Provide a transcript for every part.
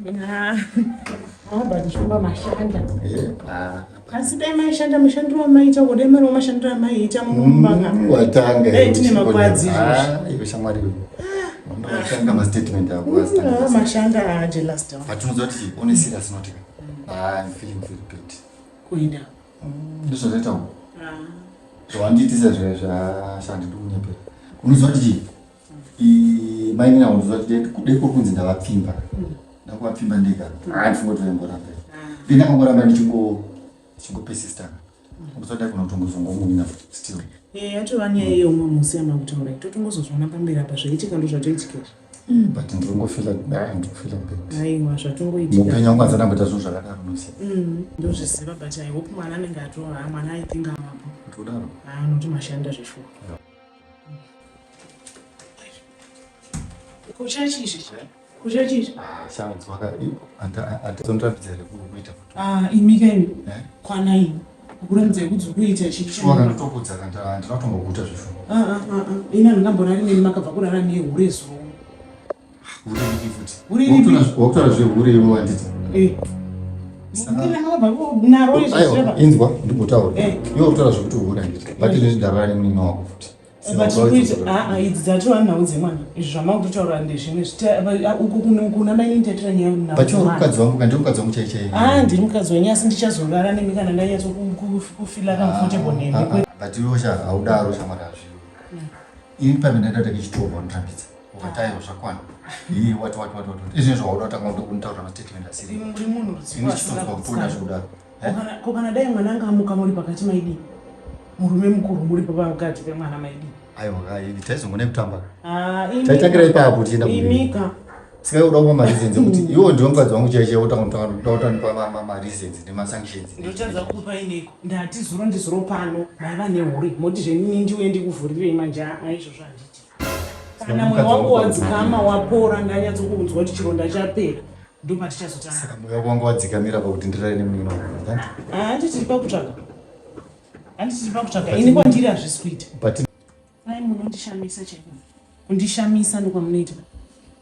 Ah, but zvomba mashanda. Ah. Asi dai maishanda mushandiro wamaita ko dai mari wamashandiro amaiita munombanga. Watanga. Dai tine makwadzi izvozvi. Ah, iwe shamwari iwe. Watanga ma statement ako ah, mashanda jealous down. But unoziva kuti on a serious note. Ah, I'm feeling very bad. Kuenda. Ndizvo zvaita uko. Zvawandiitisa zviya zvashandi ndikunyepera. Unoziva kuti chii? Mai nina unoziva kuti dai kuri kunzi ndavapfimba. Ndakuvapfimba ndega. Ah, ndifunga kuti vaingoramba. Dai ndakangoramba ndichingo ndichingopesistana. Unoziva dai kuna kutongozongomuina still. Eh, yatova nyaya yeumwe musi yamakutaura totongozozviona pamberi apa zvaitika ndozvatoitika izvi. But ndinongofila ah, ndinofila bad. Aiwa zvatongoitika. Muupenyu wangu handisati ndamboita zvinhu zvakadaro unoziva. Ndozviziva but I hope mwana anenge atova mwana I think avapo. Ndodaro. Ah, nokuti mashanda zveshuwa. Kuchechi izvi. Kuchechi izvi. Ah, shanzwa ka andizondirambidza here kuita futi. Ah, imi ka imi. Eh? Kwana imi. Kukurambidzai kuti kuita chii? Shuwa kana ndotokudza kana handina kutomboguta zveshuwa. Ah ah ah ah. Ini handingamborari nemi makabva kurara nehure zuro. Hure ripi futi? Hure ripi? Wakutaura zvehure iwe wanditi. Eh. Naro izvo Aiwa, inzwa ndimbotaura. Eh. Iwe wakutaura zvekuti hure handiti. But ini ndarara nemunin'ina wako futi. But kuita ah ah idzi dzatova nhau dzemwana. Izvi zvamakutotaura ndezvimwe uku kuna mainini taitira nyaya nhau. But iwe uri mukadzi wangu kana ndiri mukadzi wangu chai chai. Ah ndiri mukadzi wenyu asi ndichazorara nemi kana ndanyatso kufila comfortable nemi. But iwe sha haudaro shamwari hazviyo. Ini pamwe ndaita kuti chitovha undirambidza. Ukati aiwa zvakwana. Ii wati wati wati wati. Izvi zvauda kutanga kunditaurira mastatement asiri. Muri munhu rudziko Ini chitovha kutoda zvekudaro. Eh? Ko kana dai mwana anga amuka muri pakati maidii? Murume mukuru muri pakati pemwana maidii? Aiwa kai taizongona kutamba. Ah, imi. Taitangira ipapo tichienda kumberi. Imika. Saka uda kupa mareasons ekuti iwe ndiwe mukadzi wangu chaiye chaiye wotanga kutanga mareasons nemasanctions. Ndotadza kukupa ineko. Ndati zuro ndizuro pano maiva nehure. Moti zvenini ndiuye ndikuvhurirei manje aa izvozvo handiti. Kana mwoyo wangu wadzikama wapora ndanyatsokunzwa kuti chironda chapera ndopatichazotanga. Saka mwoyo wako wanga wadzikamira pakuti ndirare nemunin'ina wangu. Handiti tiri pakutsvaga. Handiti tiri pakutsvaga. Ini kwandiri hazvisi kuita. But Mai munondishamisa chaiko. Kundishamisa ndokwamunoita.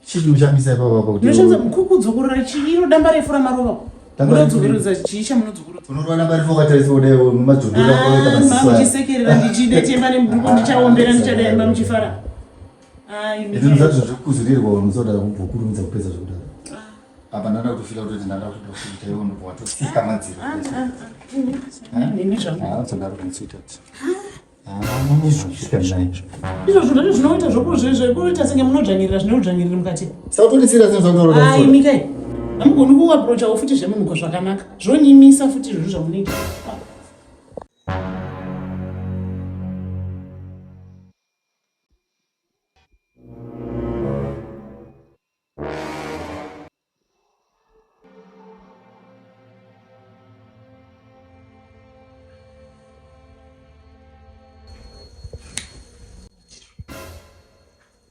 Chii chinoshamisa ipapo apa kuti Munoshandisa kukudzokorora chii iro damba refu ramarova. Munodzokorodza chii chamunodzokorodza? Unorova damba refu wakatarisa kudai mumadzondoro ako akaita Ah, maziso aya. muchisekerera ndichidetemba nemuduku ndichaombera ndichadai muchifara. Ah, imi. Zvinhu zvacho zvekukuzurirwa unozoda kubvokurumidza kupedza zvekudaro. Apa ndada kutofila kutoti ndada kutoda kuita iwe unobva watotsika madziro. Nini zvangu. Ah, tsodaro kunitsweetheart. Izvozvo ndozvo zvinoita zvekuita senge munodzvanyirira zvine udzvanyiriri mukati. Sautorisira zvinhu zvakutorora. Ai mikai. Hamugoni kuapproachawo futi zvemunhuko zvakanaka. Zvonyimisa futi izvozvo zvamunoita.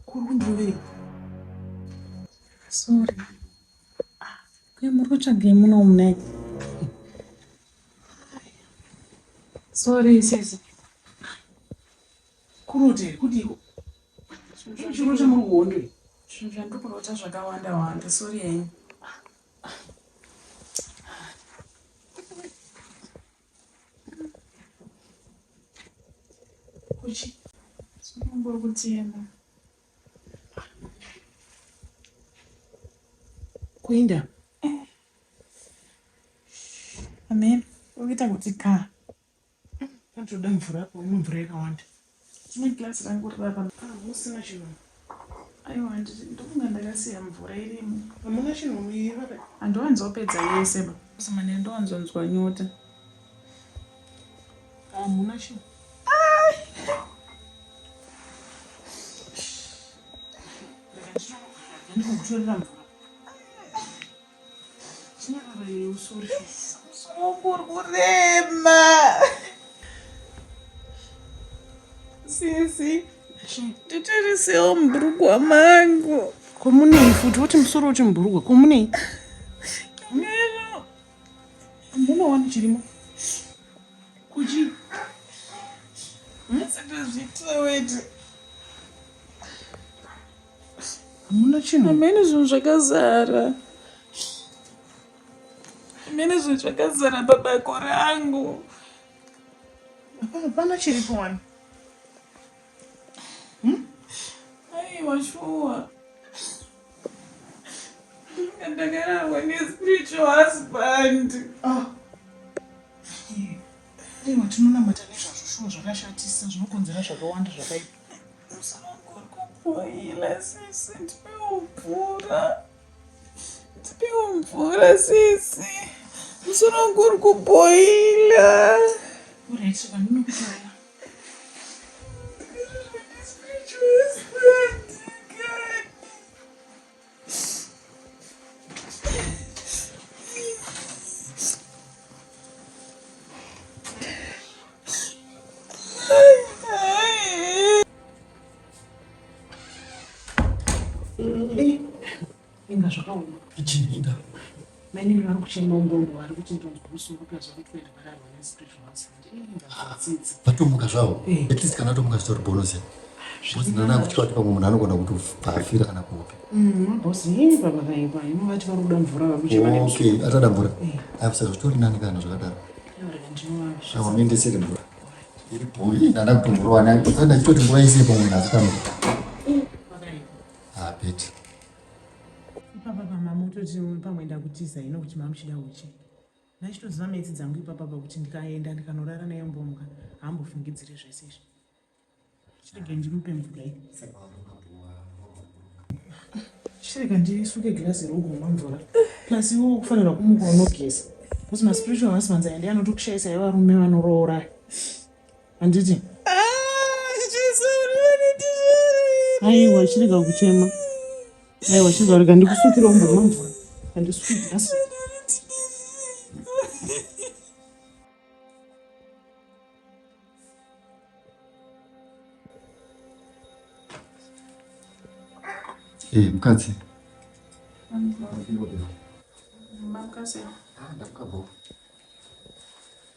Kuri kundirovei? Sorry. Ah, kuya muri kutsvagei muno munai? Sorry sisi. Kurota here? Kudiiko? Chirota muri kuhondo here? Zvinhu zvandiri kurota zvakawanda wanda. Sorry henyu. Kuchi? Musoro uri kutema. Kuinda? Eh. Amen. Uri kuita kuti ka. Panotoda mvura apo umwe mvura yakawanda. Tine glass rangu riri apa. Ah, musina chinhu. Aiwa ndofunga ndakasiya mvura irimo. Hamuna chinhu iri papa. Handiwanzopedza yese ba. Mane ndowanzonzwa nyota. Hamuna chinhu. Ndikukutorera mvura. Musoro wangu uri kurema. Sisi, nditirisewo mubhurugwa mangu. Ko munei futi woti musoro uti mubhurugwa ko munei? Munowana chirimo. Kuchi? Ndozviitira weti. Hamuna chinhu. Hameno zvinhu zvakazara. Mene zvinhu zvakazara pabako rangu. Hapana chiripo wani. Hmm? Aiwa shuwa. Ndakararwa nespiritual husband. Ah. Aiwa tinonamata nezvazvo shuwa zvakashatisa zvinokonzera zvakawanda zvakaipa. Musoro wangu uri kuboila sisi ndipewo mvura. Ndipewo mvura sisi. Musoro wangu uri kuboila. Alright, saka ndinokutora. Inga zvakaoma. Ichiinda. Mainini vari kuchema umbombo vari kuti ndonzwa musoro plus vari kuenda vararwa nespiritual husband. Inga zvatsitsi. Vatomuka zvavo. Eh. At least kana atomuka zvitori bonus. Because ndana kutya kuti pamwe munhu anogona kuti afira kana kuhope. Boss yini baba kaipa. Imi vati vari kuda mvura vari kuchema nemusoro. Okay, atada mvura. Eh. Apa saka zvitori nani kana zvakadaro. Rega ndinovasvitsa. Awa muendesere mvura. Iri bhoi ndanda kutomborwa nayo. Saka ndachitoti nguva yese pamwe munhu asitamuka. Pakaipa. Ah, better. Ipapa pamamutoti pamwe ndakutiza hino kuti mamuchida uchi. Ndachitoziva metsi dzangu ipapa pakuti ndikaenda ndikanorara naye mbomuka haambofungidzire zvese izvi. Chirega ndimupe mvura iyi. Chirega ndisuke girazi rogomwa mvura. Plus iwe ukufanirwa kumuka unogeza. Because maspiritual husbands aya ndiye anotokushayisa yevarume vanoroora. Handiti? Aiwa chirega kuchema. Aiwa chirega rega ndikusukire umbomwa mvura. Handisuke girazi. Eh, mukadzi. Mamukadzi. Ah, ndamuka bho.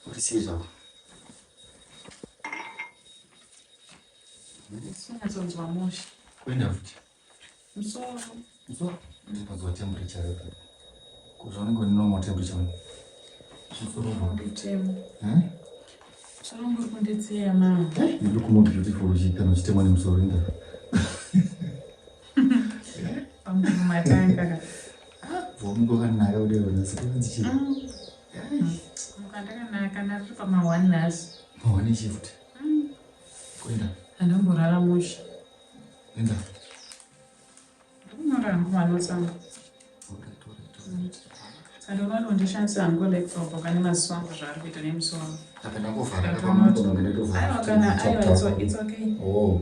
Uri sei zvako? Sinyatsonzwa mushe. Kuenda futi. Musoro. Musoro? Ndinonzwa temperature yako. Ko zvaunenge une normal temperature wani? Musoro Nditema. Eh? Musoro wangu uri kunditema. You look more beautiful kana uchitemwa nemusoro inda. Pamukuru matanga ka. Vomuka wakanaka kudai wena sikunzi chii? Muka ndakanaka ndari pama one nhasi. Ma one chii futi? Kuenda. Handomborara mushe. Enda. Ndikunyora hangu manotes angu. Saka ndinoona ndishandise hangu laptop kane maziso angu zvaari kuita nemusoro. Apa ndakovhara kapamukono ndinotovhara. Aiwa kana aiwa it's, it's okay. Oh.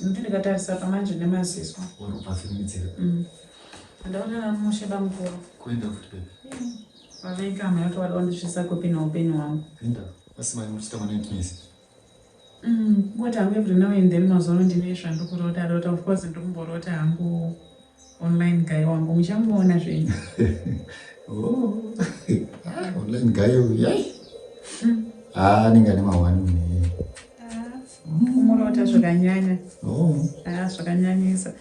Ndini ndikatarisa pamanje nemaziso. Uri kupafirimidzira. Ndaona mushe bamukuru. Kuenda futi baby. Vaveka hama yako vada kundisvitsa kupi neupenyu hwangu. Enda. Asi mai muchita mwana nightmares. Kungoti hangu every now and then mazuva ano ndine zvandikurota rota of course ndikumborota hangu online guy wangu muchamuona zvenyu. Oh. Ah, online guy uyu. Yai. Ah, anenge ane mahwani munhu. Kumurota zvakanyanya. Oh. Ah, zvakanyanyisa.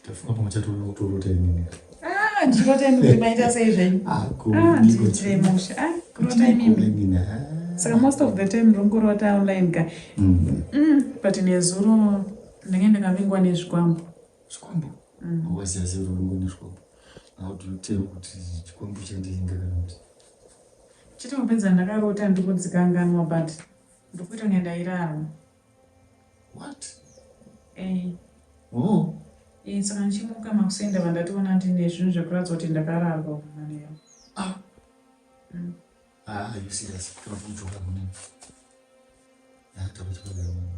Tafunga pamwe chatorota inini. Ah, ndichirota imi kuti maita sei zvenyu. Ah, Ah, ndiitire mushe. Ah, kurota imimi. Inini. Ah. Saka most of the time ndirikurota online guy. But nezuro ndinge ndakavingwa nezvikwambo. Chikwambo? Waziva sei kuti unenge une chikwambo? How do you tell kuti chikwambo chandiinga kana kuti? Chitopedza ndakarota ndikudzikanganwa but ndikuita kunge ndairarwa. What? Eh. Oh. Eh, saka ndichimuka makuseni ndabva ndatoona ndine zvinhu zvekuratidza kuti ndakararwa kumanheru. Ah. Ah, are you serious? Kana kujoka munini. Ah,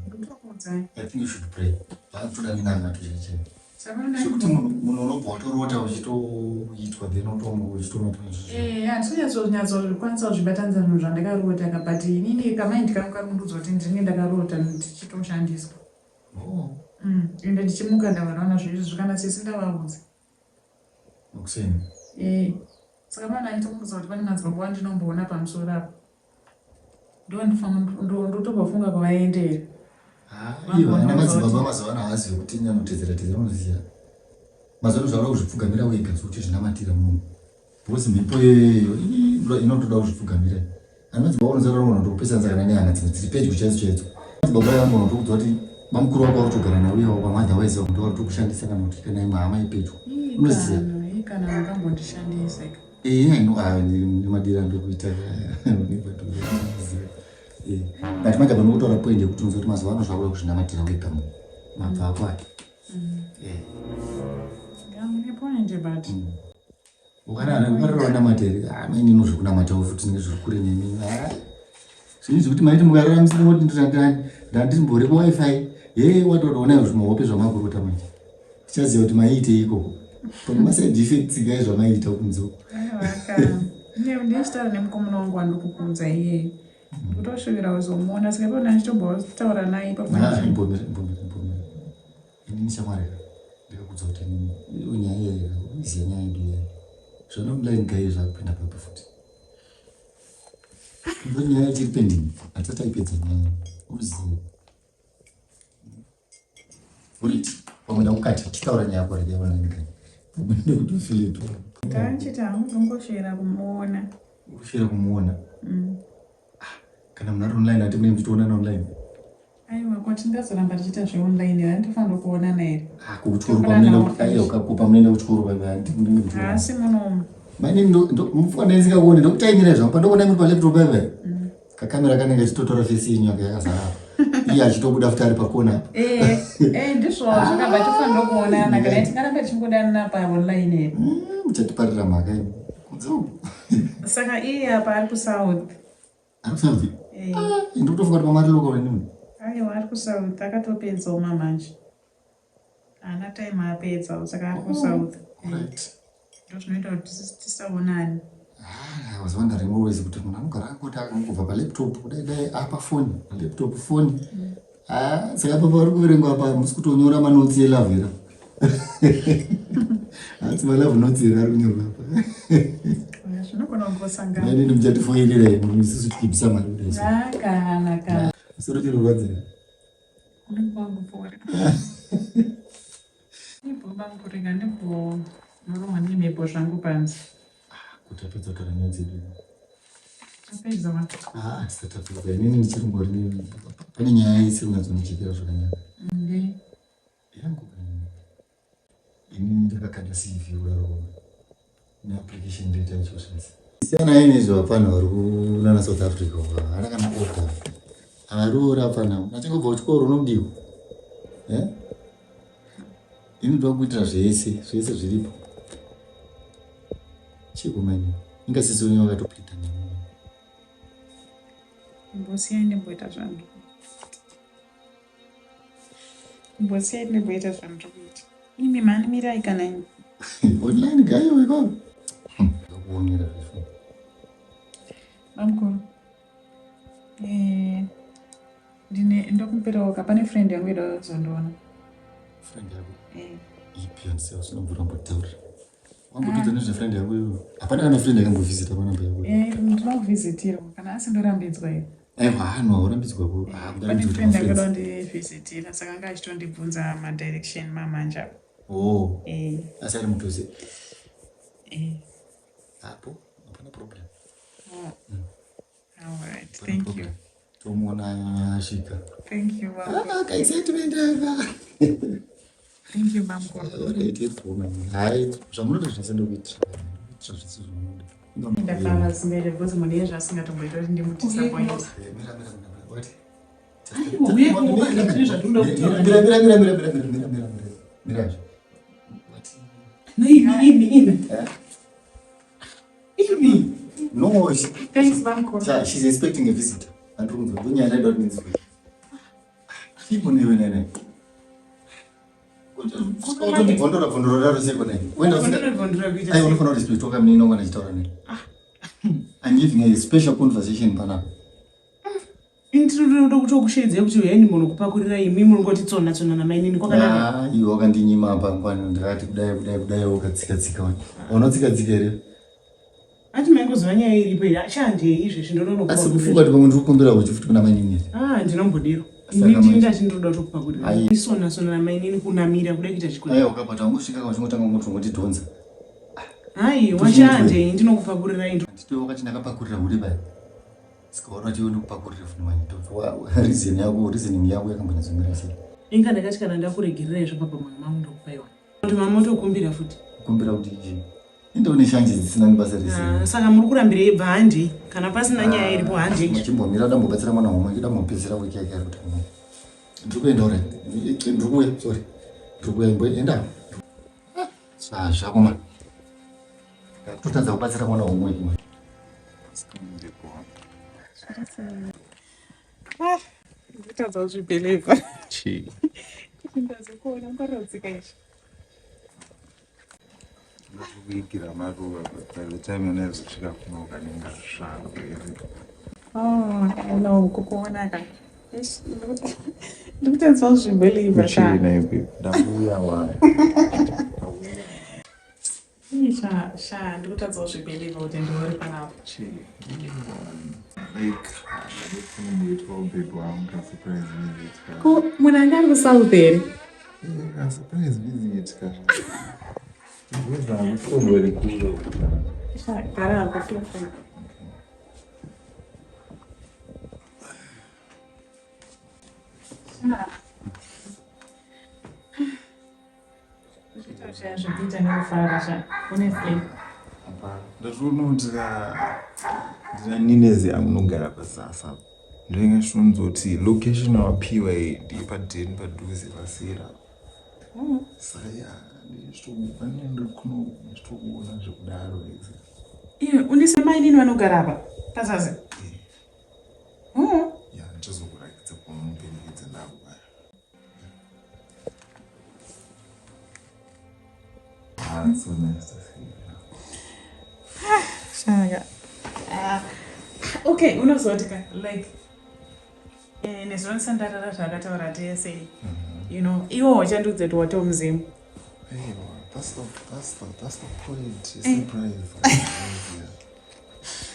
Ndinokuudzai. I think you should pray. Vakutoda minamato chaicho. Saka ndai- Zvekuti munhu unobva watorota uchitoitwa then otomuka uchitonotwa izvozvo. Eh, handinyatsokwanisa kuzvibatanidza zvinhu zvandakarota ka but inini kamind kangu kari kundiudza kuti ndinge ndakarota ndichitoshandiswa. Oh. Ende ndichimuka ndabva ndaona zvinhu izvozvo kana sisi ndavaudza. Makuseni. Eh. Saka pana achitomuudza kuti pane madzibaba andinomboona pamusoro apo. Ndotobafunga kuvaendera. Ah, iyo ana madzibaba mazuva ano haazivi kuti nyanotedzera tedzera unoziva. Mazuva ano zvauri kuzvipfugamira wega sokuti zvinamatira munhu. Because mhepo iyoyo inotoda kuzvipfugamira. Anonzi baba unozara unogona kutokupesanisa kana nehama dzimwe dziri pedyo chaidzo chaidzo. Baba yangu unotokudza kuti bamukuru wako vari kutogara nawe iwawo pamwe otherwise vamwe ndo vari kutokushandisa kana kuti kana imwe hama yepedyo. Unoziva? Kana makambondishandisa. Eh, I know ah nemadira ndokuita. Eh, but manje pano kutaura point yekuti unozoti mazuva ano zvakuda kuzvinamatira wega munhu. Mabva ako ake. Eh. Mune point but Ukarara ukarara wanamata here? Ah, maini inozvekunamatawo futi zvinenge zviri kure nemi. Ah. Zvinhu zvekuti maiti mukarara musina kuti ndandimbori kuwifi. Hee watoona zvimahope zvamakurota manje. Tichaziva kuti maiitei ikoko. Pane maside effects kai zvamaiita kunze uko. Ndichitaura nemukomana wangu wandikukuudza iyeye. Ndikutoshuvira kuzomuona saka ipapo ndichitombotaura naye ipapo. Ah, imbomira imbomira imbomira. Inini shamwari ndakakudza kuti nyaya iyayi uiziva nyaya yedu iyayi zvanomuline guy zvakupinda papi futi ndo nyaya ichiri pending hatisati taipedza nyaya uzive urit pamwe ndakukati tichitaura nyaya yako rege online guy pamwe ndekutofilitwa tanchiti hangu ndongoshera kumuona kushera kumuona mm. ah, kana munhu ari online ati munenge muchitoonana online Aiwa, ko tingazoramba tichiita zveonline here? Handifanira kuonana here? Ah, kuchikoro kwamunoenda aiwa pamunoenda kuchikoro pamwe Haasi munomu. Mani ndo ndo mupfuka ndinzika kuone ndokutaimira zvangu pandokuona muri palaptop paipa. Mm. Kakamera kanenge kachitotora face yenyu yanga yakazara apa. Iye achitobuda futi ari pakona apa. Eh, eh ndizvo zvakabva tofanira kuonana kana tingaramba tichingodanana pa online here. Mm, muchatiparira mhaka imi. Kunze uku. Saka iye apa ari kuSouth. Ari kuSouth? Eh. Ah, ndikutofunga kuti pamwe ari local inini. Aiwa ari kuSouth akatopedzawo mamanje. Haana time apedzawo saka ari kuSouth. Oh, right. Ndozvinoita kuti tisaonane. Ah, I was wondering always kuti munhu anogara akangoti akangobva palaptop kudai dai apa phone, laptop phone. Mm. Ah, saka apa pari kuverengwa apa musi kutonyora manotsi elove here hanzi malove notes here ari kunyorwa apa zvinogona kungosangana mainini muchatifoirira imi isusu tichibvisa mari kudai so kana kana musoro chiri kurwadzira unenge wangopora ibho bangu rega ndibho murohwa nemhepo zvangu panze Kuti apedza kutaura nyaya dzedu. Tapedza wa. Ah, tisati tapedza. Inini ndichiri ngori pane nyaya isiri kunyatsondichekera zvakanaka. Ndei? Yangu. Inini ndakakanda CV kudaro neapplication ndoita icho zvese. Siyana ini izvo vapfana vari kunana South Africa havana kana order. Havaroora vapfana. Unachingobva kuchikoro unodiwa. Eh? Ini ndoda kuitira zvese, zvese zviripo. Chiko mani? Inga sisi wenyu vakatoplita nemi. Mbosiyai ndimboita zvandiri Mbosiyai ndimboita zvandiri kuita. Imi mani mirai kana imi. Online guy weko. Ndakuonera zvese. Bamkuru. Eh ndine ndokumbirawo ka pane friend yangu ida kuzondiona. Friend yako? Eh. Ipi hanzi usina kubvira wambotaurira. Wambotudza ah. nezve friend yako iyoyo. Hapana kana friend yakambovhizita panamba yako. Eh, ndinokuvizitirwa kana asi ndorambidzwa here? Aiwa, hano haurambidzwa ko. Ah, pane friend yakada kundivhizitira saka anga achitondibvunza madirection mamanje apo. Oh. Eh. Asi ari mudhuze. Eh. Apo, hapana problem. Oh. Mm. All right, thank you. Tomuona asvika. Thank you, mama. Ah, ka excitement aka. Thank you, mama. All right, it's woman. Hai, zvamunoda zvese ndokuitira. Kuitira zvese zvamunoda. Ndafara zimere because munhu iye zvasingatomboita kuti ndimudisappoint. Eh, mira, mira, mira. What? Aiwa, uye kuuka zvandinoda kutaura. Mira, mira, mira, mira, mira, mira, mira, mira. Mira. What? No, imi, imi, imi. Eh? Imi. No, she, Thanks, Bamkuru. Cha, she's expecting a visitor. Andiri kunzwa ndonyaya ndaida kuti ndinzwe. Chipo newe nene. Utondibvondora bvondora raro seko nene. Wenda usina Bvondora kuita Ai sei? unofanira respect waka mnini wangu anachitaura nene. I'm having a special conversation panapa. Ini tinoda kutokushedzei kuti uyai ndimbonokupakurira imi munongoti tsona tsona namainini kwakanaka. Ah, iwe wakandinyima apa ngwani ndakati kudai kudai kudai ukatsika tsika wani. Unotsika tsika here? Ati maingozova nyaya iripo here? Shanje izvezvi Asi ndononokupakurira. kufunga kuti pamwe ndiri kukumbira huchi futi kuna mainini here? Ah, ndinombodero. Saka Ini ndini manje- ndati ndinoda kutokupakurira. Ai. Isona sona namainini kunamira kuda kuita chikwere. Aiwa ukabata wangosvika kachingotanga kungoti dhonza. Haiwa chandei ndinokupakurirai. Ndito wakati ndakapakurira hure paya. Saka waona kuti ndikupakurira futi manje. Reason yako, reasoning yako yakambonyatsomira sei? Inga ndakati kana ndakuregerera izvo papa mwoyo mangu ndokupaiwa. Kuti mama otokumbira futi. Kumbira kuti chii? Ende une shanje dzisina nebasa rese. Ah, saka muri kurambirei bva handei kana pasina nyaya iripo handei. Chimbomira dambobatsira mwana homwe, ndamupedzera wiki yake ari kuti. Ndiri kuenda uri. Ndiri kuuya, sorry. Ndiri kuuya imboenda. Zvako mani. Totadza kubatsira mwana homwe imwe. Ah, ndotadza kuzvibhilivha. Chii? Ndazokuona ngwarodzika izvi. Ndikuigira maruva by the time yanaizosvika kuno ukanenga zvangu here. Oh, no, kukuona ka. Ndikutadza kuzvibhilivha sha. Chii nhai babe? Ndakuuya waya. Sha, sha, ndikutadza kuzvibhilivha kuti ndiwe uri panapa. Chii? Like, ndikunomboitwa babe wangu ka surprise visit ka. Ko, munhu anga ari kuSouth here? Ka surprise visit ka. Ndikutombori kure. Sha, gara hako, feel free. Sha. Zvitoshaya zvekuita nekufara sha, honestly. Ndatoona kuti ndina Ninez anogara pasasa. Ndinenge shunzoti location yawapiwa iyi ndeyepadheni padhuze pasera. Saka ya ndiri kuno ndichitokuona zvekudaro. Iwe undise mainini vanogara apa pazazi. Ya ndichazokurakidza paunomuperekedza ndakubaya. Ah, it's so nice to see you. Shaka. Ah, okay, unozoti ka like eh, nezuro ndisandarara zvakataura tese. You know, iwo wachandiudza kuti watoo muzimu. Hey, that's the that's the that's the point. Surprise. Yeah.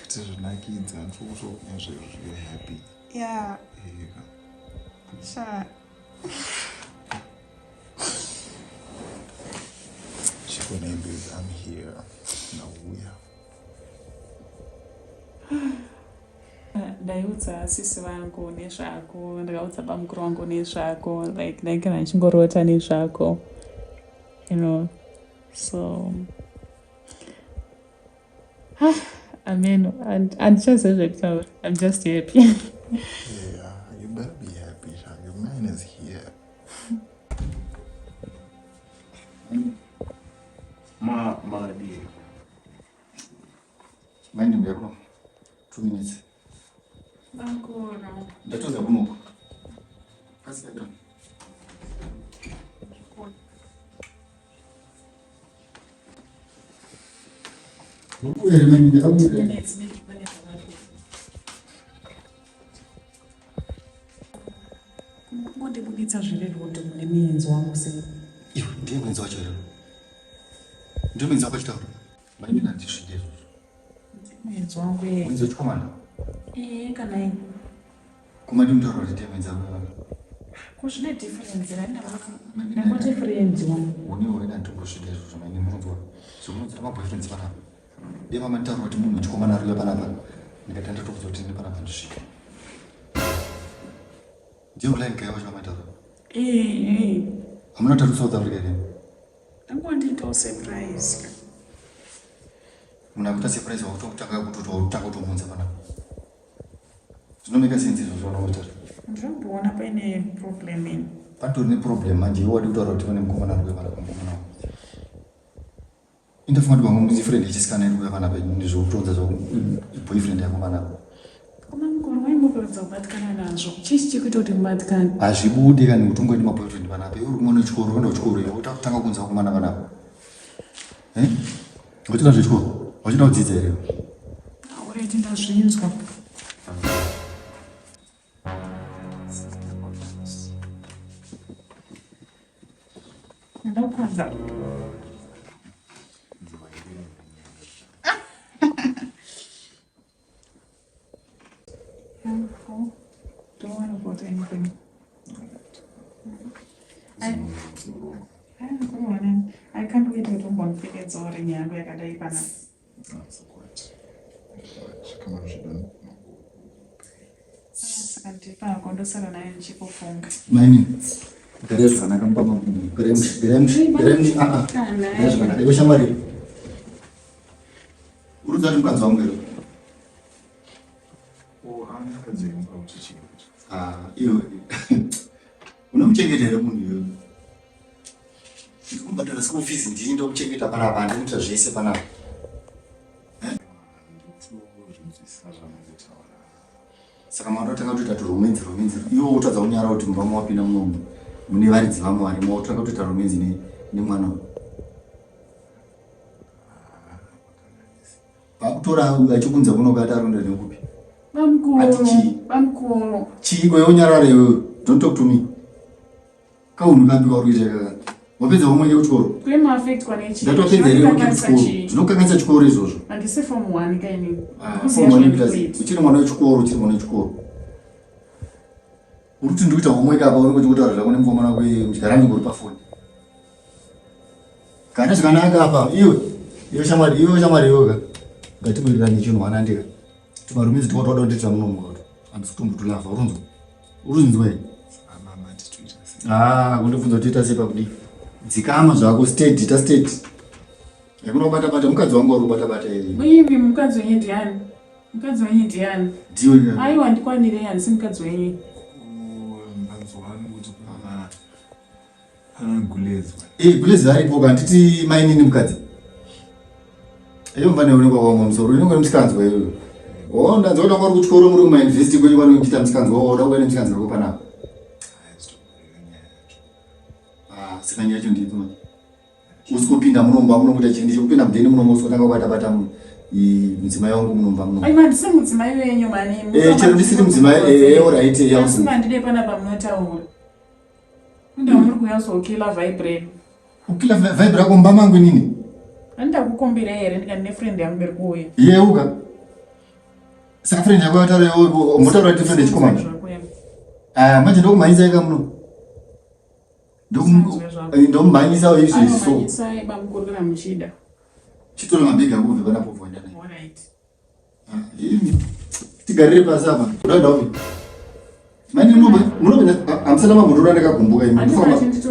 Tizvinakidza ndikutoona you're happy. Yeah. Yeah. Sha. Chikona babe, I'm here. Nauya. Ndaiudza sisi vangu nezvako, ndakaudza bamukuru vangu nezvako, like ndaigara ndichingorota nezvako. You know. So I mean, handichazivi zvekutaura. I'm just happy. Yeah, you better be happy, Sha. Your man is here. Ma makadii? Mai ndimbo yako. 2 minutes. Bamukuru. Ndatoza kunoko. Kasika done. Uye mai ndakabuda. Minutes, maybe pane zvavapo. Kungondibuditsa zviri rude mune muenzi wangu sei? Iwe ndiye mwenzi wacho here? Ndiye mwenzi wako achitaura. Mai mina ndisvike izvozvo. Muenzi wangu ye. Mwenzi wechikomana. Eh, kana ini. Kuma ndimutaura kuti ndiye mwenzi wako. Ko zvine difference right? Ndangoti friends wangu. Une wena ndingosvika izvozvo mai munonzwa. Zvokunonzwa maboyfriends panapa. Dai mama nditaura kuti munhu wechikomana ari kuuya panapa. Ndikati ndatokuudza kuti ndini panapa ndisvike. Ndiye online guy wacho wamaitaura. Eh, eh. Hamuna kutaura South Africa here? Angondiitawo surprise. Munhu akuita surprise wakutotanga kutotanga kutomuunza panapa. Zvinomeka sense izvozvo vanotaura. Ndinoona paine problem ini. Patori neproblem manje iwe wadi kutaura kuti pane mukomana ari kuuya panapa mukomana wangu. Indafunga kuti pamwe friend yechisikana iri kuuya panapa ndizvokutoudza zvako boyfriend yako panapa. Koma mukuru waimbokuratidza kubatikana nazvo. Chii chikuita kuti mubatikane? Hazvibudi kani kuti ungoenda maboyfriend panapa. Iwe uri kumwana wechikoro uenda kuchikoro iwe utanga kunza vakomana panapa. Eh? Uchida zvechikoro? Uchida kudzidza here? Already ndazvinzwa. Ndakwanza. Don't worry about anything. I, I, I can't wait. kuti umbondipfekedzawo ring yangu yakadai panapa. Saka ndiri pako ndosara nayo ndichikufunga. Maini, garai zvakanaka mumba mangu. Garai mushe, garai mushe, garai mushe. Ah ah. Garai zvakanaka. Iwe shamwari. Uri kuziva kuti mukadzi wangu here? Oh, mukadzi wenyu kuti chii? Ah, iwe. Unomuchengeta here munhu iwewe? Ndikubhadhara school fees ndini ndokuchengeta panapa, handinoita zvese panapa. Saka mwana otanga kutoita turomenzi romenzi iwe wotadza kunyara kuti mumba mawapinda munomu mune varidzi vamwe varimo wotanga kutoita romenzi nemwana uyu. Pakutora achikunza kuno kati arikuenda nekupi? Bamkuru. Bamkuru. Chii iwe unyarare iwe. Don't talk to me. Kaunhu kapi kauri kuita kaka? Wapedza homework yekuchikoro? Kwema affectwa nechii? Ndatopedza here homework yekuchikoro? Zvinokanganisa chikoro izvozvo. Handisi form 1 kaini. Ah, form 1 kuita uchiri mwana wechikoro, uchiri mwana wechikoro. Uri kuti ndikuita homework apa uri kuti kutaura zvako nemukomana wako muchigara nyika uri pafoni. Kana zvakanaka apa iwe. Iwe shamwari, iwe shamwari iwe ka. Ngatiwirirane chinhu wanandika. Tumarumizi twatoda kuti munomuka kuti. Handisi kutombotulava urunzwa. Urunzwa here? Ah, kundibvunza kuti ita sei pakudii? Dzikama zvako steady, ita steady. Hakuna kubata bata mukadzi wangu uri kubata bata here? Imi mukadzi wenyu ndiani? Mukadzi wenyu ndiani? Ndiwe. Aiwa ndikwanirei handisi mukadzi wenyu. Eh, gulezi aripo ka nditi mainini mukadzi. Iyo mvana unenge wakaoma musoro, unenge uri musikanzwa iyoyo. Oh, ndanzwa kuti wanga uri kuchikoro muri kuma university kwenyu kwani uchiita musikanzwa, oh, uda kuva nemusikanzwa wako panapa. Ah, saka nyaya yacho ndipi manje? Usi kupinda munomba muno kuita chii ndichikupinda mudheni muno musi kutanga kubata bata mudzimai wangu munomba muno. Ai man, ndisiri mudzimai wenyu mani. Eh, chero ndisiri mudzimai eh, all right, eh, Asi mandide panapa munotaura. Inda muri kunyatso-killer vibe renyu. Kukiller vibe rako mumba mangu inini? Andakukumbira here ndikati nefriend yangu iri kuuya. Yeuka. Saka friend yako yataura iwe motaura kuti friend yechikomana. Ah, manje ndokumhanyisa ika muno. Ndokumhanyisa izvi so. Mhanyisai bamukuru kana muchida. Chitora mabhegi angu ubve panapo voenda naye. All right. Tigarire pasi apa. Unoenda upi? Mani munopinda hamusana mambotora ndakagumbuka imi.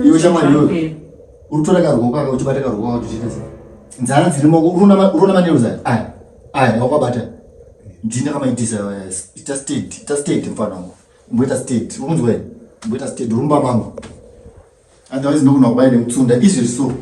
Iwe shamwari iwe. Uri kutora karuoko aka uchibata karuoko aka uchiita sei? Nzara dziri moko uri kuona manheru zaya. Aya. Aya wakabata. Ndini ndakamaitisa ita state, ita state mfana wangu. Mboita state. Uri kunzwa here? Mboita state rumba mangu. Otherwise ndokuna kubaye nemutsunda izvezvi so.